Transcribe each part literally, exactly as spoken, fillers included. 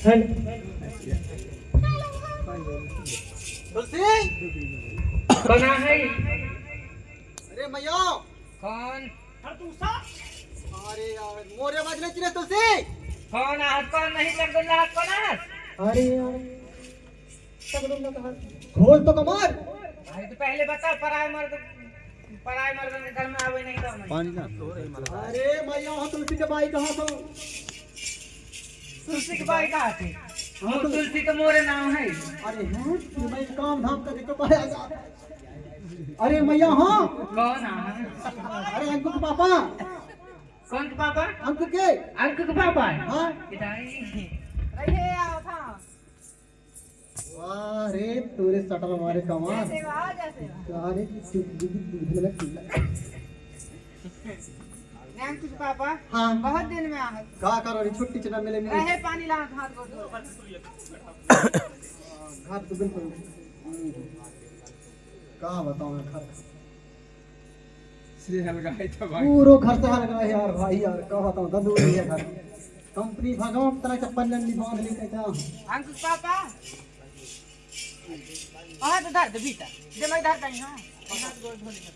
तुलसी। कौन है? अरे मैया। कौन? अरे यार, मोरे आवाज नहीं चिरे तुलसी। कौन है? कौन नहीं, जगदुल्ला कौन है? अरे यार, जगदुल्ला कहाँ? खोल तो कमर। भाई, तो पहले बता, पराए मर्द, पराए मर्द के घर में आवे नहीं तो नहीं। पानी ना। अरे मैया, हो तुलसी के बाई कहाँ तो? तुलसी के बाई कहाँ थे? हाँ, वो तो तुलसी तो मोरे नाम है। अरे हैं, ये मैं काम धाम करके तो बाहर आ जा। अरे मैया, हाँ। कौन है? अरे अंकु के पापा। कौन के पापा? अंकु के। अंकु के पापा? हाँ। किदाई। रहे आओ था। वाह रे, तोरे सटल मारे कमाल। जैसे वाह, जैसे वाह। अरे, तू, तू, तू, तू, तू, तू, मैं कुछ पापा। हाँ। बहुत दिन में आ। का करो रे, छुट्टी चना मिले मिले। रहे पानी ला हाथ गोड़ धो। घर तो बिल्कुल। का बताऊं मैं घर। से हलगाए था भाई। पूरो घर से हलगाए यार, भाई यार, का बताऊं, दंदूरी है घर। कंपनी भगवान तरह चप्पल नन्नी बांध ली कहता। अंकुश पापा। हाथ धर दे भीतर। दे मैं धर दई हां। हाथ गोड़ धो ले।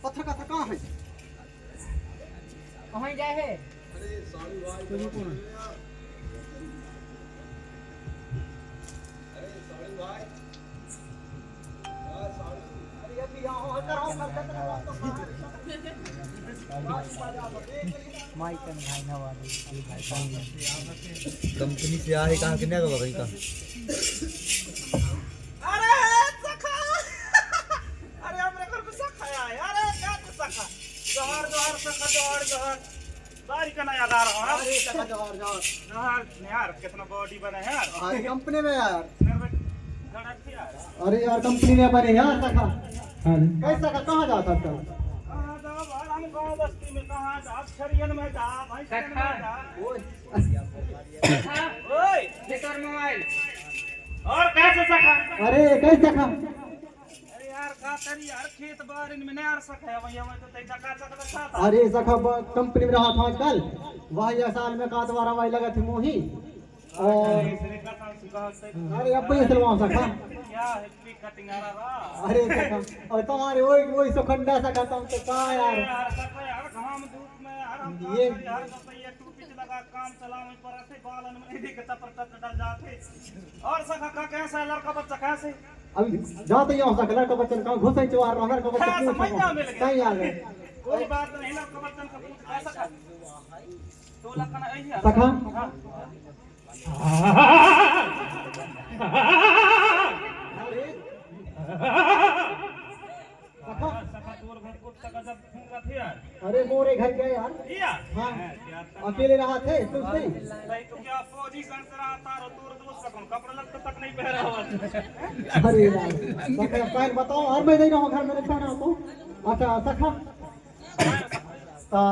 पत्थर का था कहां है? कहां जाए है? कंपनी से आ है, कहाँ के नहीं आएगा भाई का? अरे सखा, अरे हमरे घर पे सखा आया। अरे का तो सखा, जोहार जोहार सखा, जोहार जोहार। बारी का नया गा रहा हूँ। अरे सखा जोहार जोहार। जोहार यार, कितना बॉडी बना है यार। अरे कंपनी में यार। मेरे को गड़क थी यार। अरे यार कंपनी में बने यार सखा। हाँ। कैसा का कहाँ जाता था? कहाँ जाओ यार, हम गाँव बस्ती में कहाँ जाओ, छरियन में जाओ, भैंसियन में जाओ। ओए। ओए। ये कर मोबाइल। और कैसे सखा? अरे कैसे सखा? अरे यार, का करी यार, खेत बार इनमें नहीं यार सखा है, वही हमें तो तै चका चक रखा था। अरे सखा ब-, कंपनी में रहा था आजकल, वही या साल में का दोबारा वही लगा थी मोही। और अरे, इसने का था, सुबह से अरे अब ये सलवान सखा। क्या है, इतनी कटिंग आ रहा। अरे सखा, और तुम्हारे वही, वही सुखंडा सखा, तुम तो का अरे यार। यार, सखा यार, घाम धूप में यार, हम ये का करी यार, तो ये टूटी लगा, काम चलावे पर ऐसे बालन में नहीं दिखता, पर टप डल जाते। और सखा का कैसा है, लड़का बच्चा कैसे? अभी जाते ही हो सकता लड़का बच्चन का घुसे चुआर रहा, लड़का बच्चा हाँ, क्यों समझ सका? जा मिल गया। सही आ गए। कोई बात नहीं, लड़का बच्चन का पूछ कैसा कर। तो लखन यही है। सखा? हाँ। सखा? सखा तोर घर को सखा जब घूम रहा थे यार। अरे मोरे घर गए यार। किया? हाँ। अकेले रहा थे, तू नहीं? भाई तो क्या पोजीशन से रहा था, और तोर दोस्त का कौन कपड़ा लत्ता तक नहीं पहरा हुआ था। अरे यार, तो फिर पैर बताओ, और मैं नहीं रहूँ घर में, पहना तो। अच्छा, सखा। ता,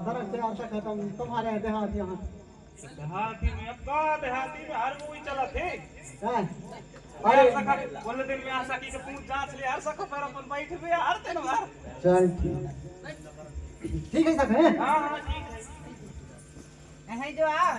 सर से यार सखा, तुम, तुम्हारे देहात यहाँ। देहाती में, अब का देहाती में हर कोई चला थे। हाँ। अरे अरे। सखा, बोले दिन में आ सखी के पूछ जांच ले, हर सखा पर अपन बैठ पे, हर दिन हर। चल ठीक। ठीक है सखा, हैं? हाँ, हाँ, ठीक है। है जो आ,